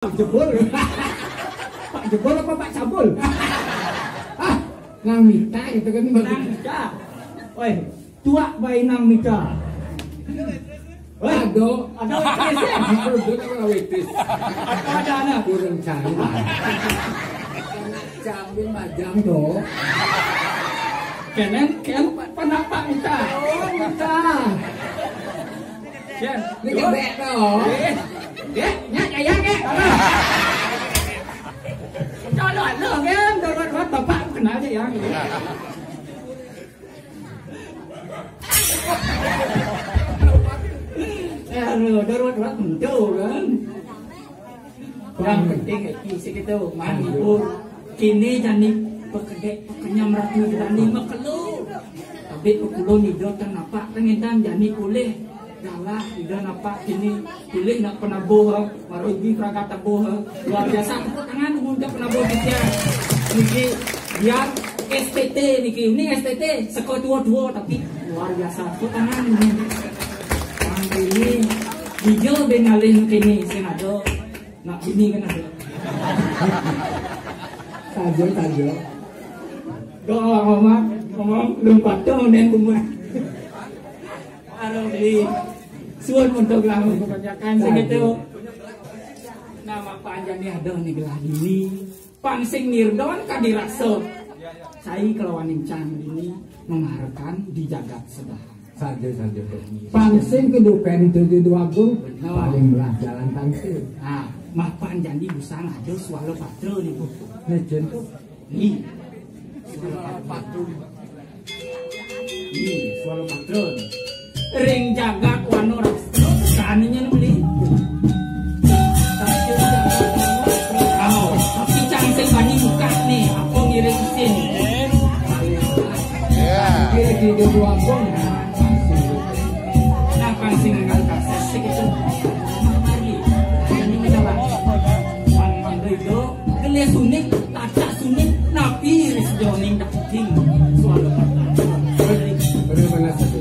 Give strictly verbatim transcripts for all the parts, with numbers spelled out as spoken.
Pak Jebul. Pak Jebul apa Pak Cabul? Ah, Nang Mita gitu kan. Nang Mita. Woi, tuak bae Nang Mita. Woi, ado, ado waitress ya? Ado, ado waitress. Ado, ado anak. Kurang cari lah. Camin majang do. Kenen, ken, penapak Mita. Oh, Mita. Ken. Ini kebek do. Eh, dek, nyak jaya kek. Kalau ada kan, darurat bapak kenal aja ya. Aduh, darurat tentu kan. Yang penting iki sik itu menghibur. Kini jani pekedek pekenyam ratu jani makelo. Tapi pekulo nido tan apa tengentan jani pulih. Galah ida napa kini pilih nak penabuh, marugi perangkat tabuh. Luar biasa, tepuk tangan untuk penabuh kita. Niki biar S T T niki, ini S T T seko tua-tua tapi luar biasa. Tepuk tangan ini. Yang ini hijau ben ngalih kini sing ada. Nak bini kan ada. Saja, saja. Doa mama, mama belum patah nen umur. Aduh, beli. Suan untuk lah kebanyakan segitu. Nama panjang ni ada ni gelah dini. Pangsing Nirdon kadirasa. Saya kelawan Encang dini memaharkan di jagat sebelah. Saja, saja. Pangsing kedupen itu di dua agung, paling belah jalan tangkil. Ah, mapan jani busang ada suara patra ni, Bu. Nah, contoh. Ni. Suara patra. Ni, suara patra. Ring jagat wano rastro, taninya beli. Kau, tapi cang sing bani buka ni, apa ngiring isin? Ya. Kira-kira dua pun. Nah, pangsing ngalih kasih segitu. Mari. Ini kita, Bang. Bang, Bang Rido, gelis unik, tacak sunik, napi ris joning daging. Suara. Beri. Beri mana satu?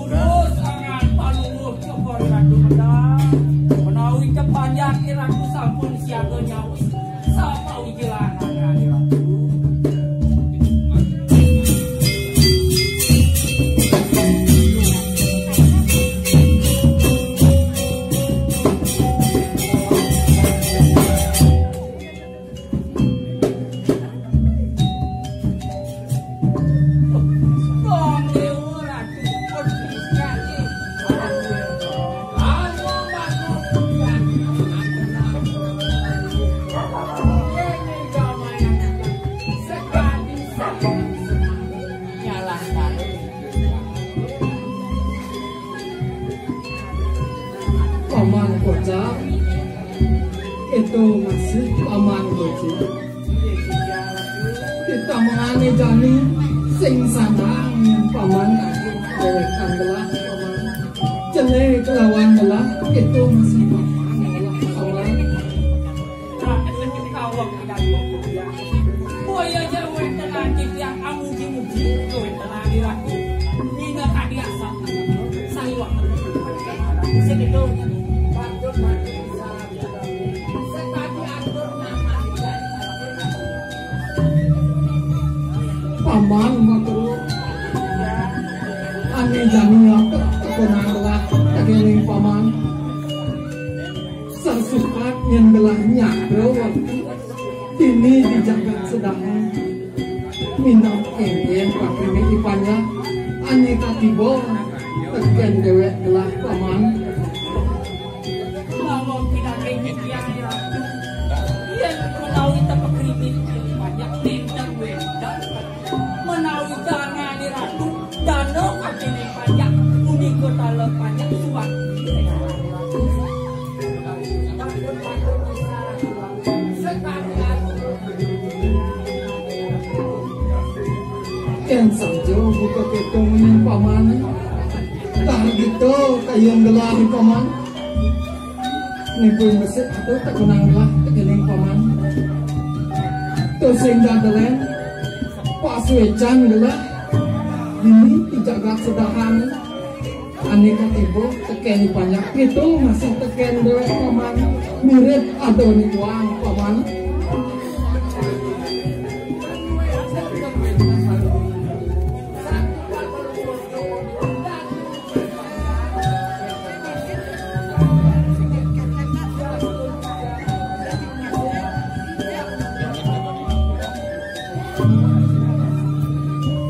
Terus angan paluruh coba ratu medal. Menawi tepanjang ratu sampun siaga nyawa. Sapa wijilan angan ratu. Paman kocap, itu masih paman kocap. Kita mengani jani sing sanang yang paman aku dewekan gelah paman. Cele kelawan gelah itu masih paman gelah paman. Boya ja wénten titiang amuji-muji, wénten ratu. Mina kadi asap. Sayu. Segitu. Patut, patut, salam. Sekadi atur nama. Paman, matur. Ane jani apa? Kenalah, kagene paman. Sasukat nyen gelah nyadra waktu dini di jagat sedang minang engken pakrimi ipanya ane katiba teken dewek gelah paman. Lamun pinanggih titiang ratu, yen menawi tepekrimi ipanya ning Yén saja buka kéto ngening paman. Tah kéto kayun gelah paman. Nipun besik atuh tak kenang gelah tekening paman. Tusing dadelen, pasuécan gelah. Dini ti jagat sedahan. Ané katiba tekén di panjak, kéto masih tekén déwék paman. Mirip ada né uang paman.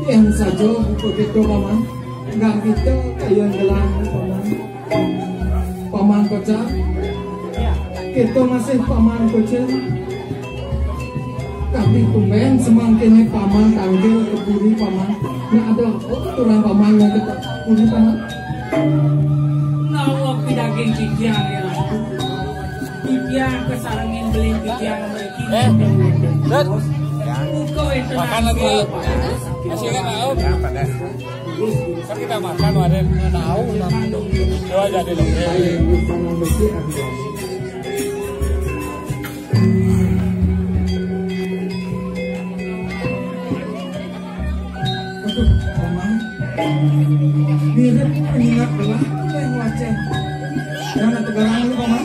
Yén saja buka kéto paman. Enggak kita kayun gelah paman. Paman Koca. Kita masih paman Koca. Tapi tumbén semangkiné paman tangkil ka puri paman. Nah, ada apa turang paman yang ka puri paman? Nawa pidaging titiang ya. Titiang kasarengin beli titiang mriki. Eh, Dut. Buka wénten. Makan lagi. Masih ingat tahu? Kan kita makan kemarin. Tahu, tahu. Coba jadi dong. Aduh, paman. Mirip pengingat gelah apa yang wacén. Jangan tegarang lu, paman.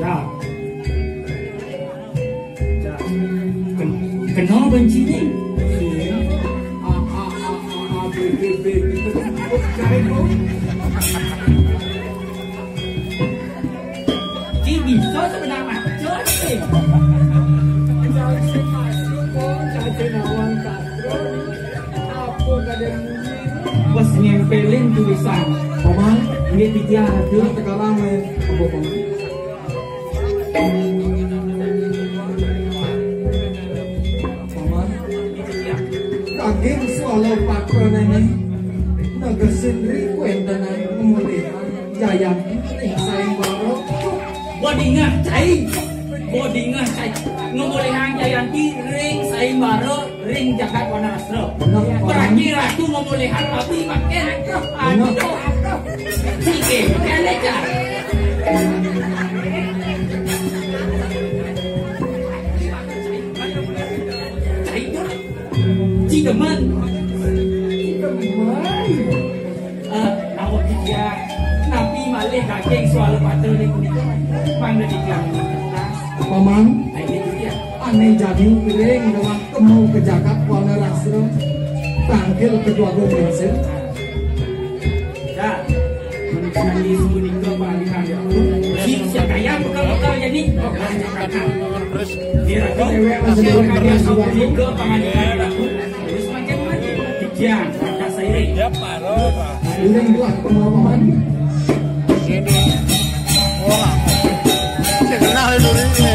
Ya. Ken-, kena benci ni. Ci bisa sebenar macam ni. Bos ngempelin tulisan. Paman, ini dia ada. Sekarang, eh, apa, Paman? Paman, daging swala patra néné negesin ri kuéntenan ngemulihan Jayanti ring sayembara. Bodingah cai, bodingah cai, ngemulihan Jayanti ring sayembara, ring jagat Wanastra. Bener, Paman. Berarti ratu ngemulihan rabi makin aduh, aduh, aduh. Sike, kene cai. Cai, Ci demen. Ci demen. Eh, awak dia. Napi malih daging swala patra ni punika? Mangda dikang. Paman. Ané jadi piring dalam kemu ke jagat Wanastra. Tangkil kedua gumil. Ya. Menikmati sepunika pangalihan ya. Si siapa yang bekal-bekal jadi? Dia tu. Menikmati sepunika pangalihan ya. Terus macam mana? Tikian, kata seiring. Ya, parah. Ini buat pengalaman. Ini. Wah. Saya kenal dulu ini.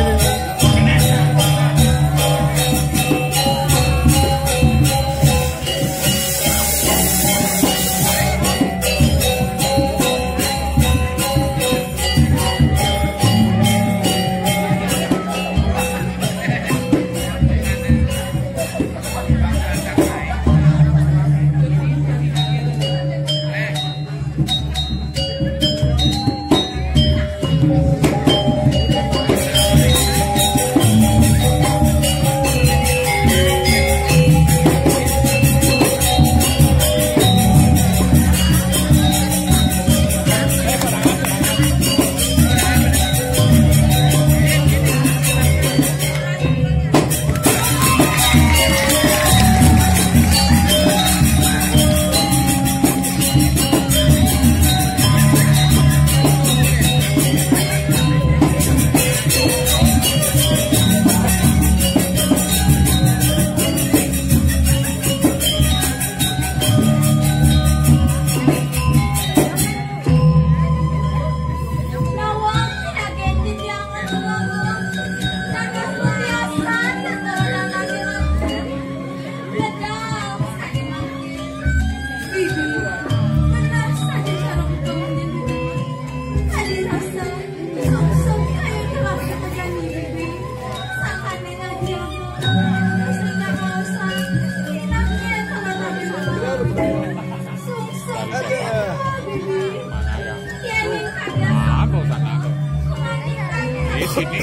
Di sini.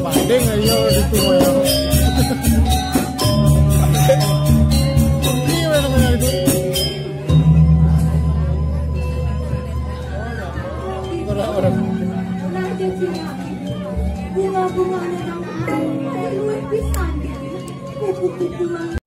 Banding ayo itu, ayo. Ini namanya itu. Orang-orang. Bunga-bunganya nang luwih pisan. Kupu-kupu